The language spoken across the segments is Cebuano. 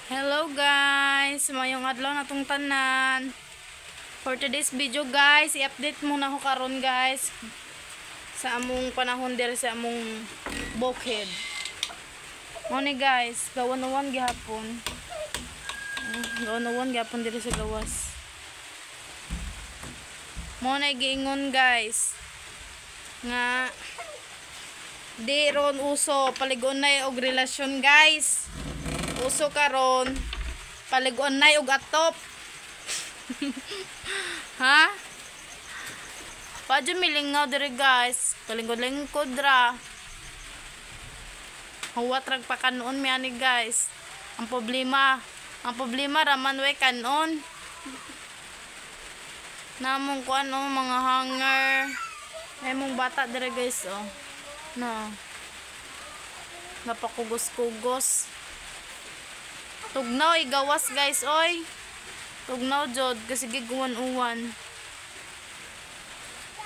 Hello guys, mayong adlaw na tong tanan. For today's video guys, i-update muna ko karon guys sa among panahon diri sa among bukid. Mo ni guys, gawan-uwan gihapon. Gawan-uwan gihapon diri sa gawas. Mo na giingon guys nga di ron uso paligon na og relasyon guys. Uso karon paliguan nay og atop. Ha? Padyo milingaw diri guys. Kalingkod-lingkod ra. Huwat rag pa kanon mi ani guys. Ang problema raman way kanon. Namong kuan oh, mga hanger. Ay mong bata diri guys oh. No. Napakugos-kugos. Tugnaw igawas guys oy. Tugnaw jod kasi giguan-uwan.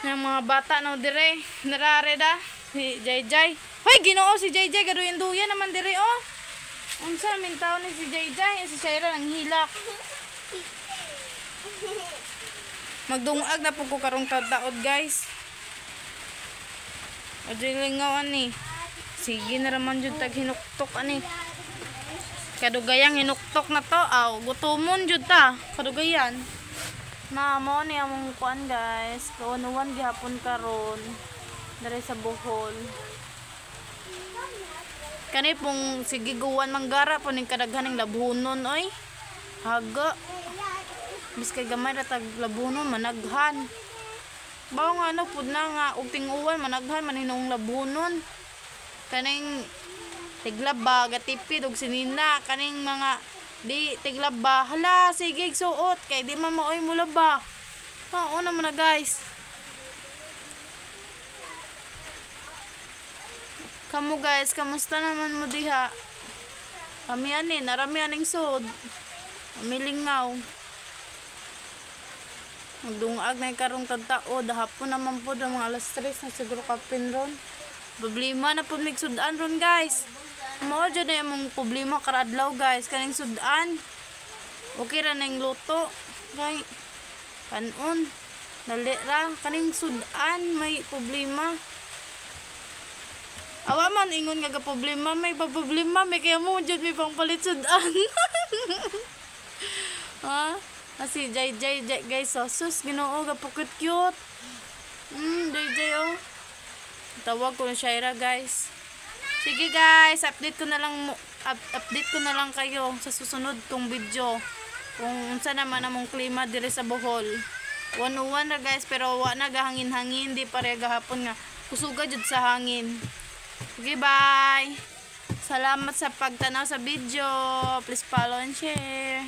Yung mga bata no dire, narare da si Jay Jay. Hoy, Ginoo, si Jay Jay gaduyan-duyan naman dire oh. Unsa min taon ni si Jay Jay, si Shaira nang hilak. Magdungag na po ko karong taod guys. Adyo lingaw ani. Sige na raman jud tag hinuktok ani. Kadugayang hinuktok na to, aw, gutomon jud ta, kadugayan. Na mo ni among kuan guys, kaunuan gihapon karon diri sa Bohol. Kani pong sige guwan manggara po ning kadaghan ning labhunon oy. Haga. Biskay gamay ra tag labhunon managhan. Bawo nga ano pud na nga og tinguwan managhan man hinuong labhunon. Kaning tiglaba gatipid og sinina kaning mga di tiglaba, hala sige suot kay di man maoy mo laba. Oo naman na guys. Kamo guys, kamusta naman mo diha? Kami ani, narami aning sud. Milingaw. Magdungag na karong tagtao, hapon naman po mga alas 3 na siguro kapin ron. Problema na po migsudan ron guys. Mao jud na imong problema karadlaw guys, kaning sudan. Okay ra ning luto. Kay kanon dali ra kaning sudan may problema. Awa man ingon nga ga problema, may pa problema may kaya mo jud may pangpalit sudan. Ha? Asi Jay Jay Jay guys, oh, sus Ginoo ga pukit cute. Jay Jay oh. Tawag ko na Shaira guys. Sige guys, update ko na lang kayo sa susunod kong video kung unsa naman among klima diri sa Bohol. 101 ra guys, pero wa na gahangin-hangin, di pareha gahapon nga kusuga jud sa hangin. Okay, bye. Salamat sa pagtanaw sa video. Please follow and share.